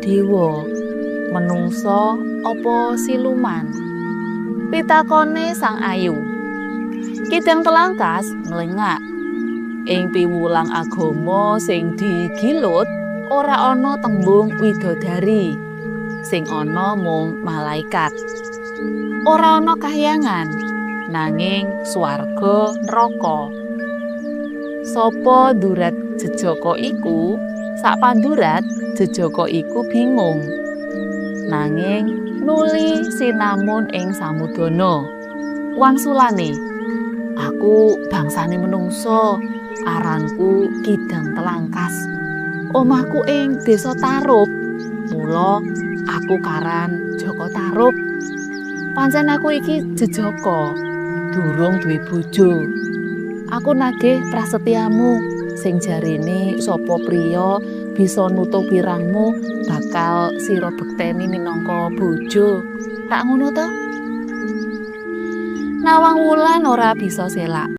Dewa, menungsa apa siluman? Pitakone Sang Ayu. Kidang Telangkas mlengak. Ing piwulang agama sing digilut ora ana tembung widodari. Sing ana mung malaikat. Ora ana kahyangan, nanging swarga neraka. Sapa ndurat jejaka iku? Sak pandurat jejaka iku bingung. Nanging nuli sinamun ing samudana. Wangsulane, "Aku bangsane menungsa, aranku Kidang Telangkas. Omahku ing Desa Tarup. Mula aku karan Jaka Tarub. Pancen aku iki jejaka, durung duwe bojo. Aku nagih prasetyamu sing jarene sapa priya bisa nutup wirangmu bakal sira bekteni minangka bojo. Rak ngono to?" Nawang Wulan ora bisa selak.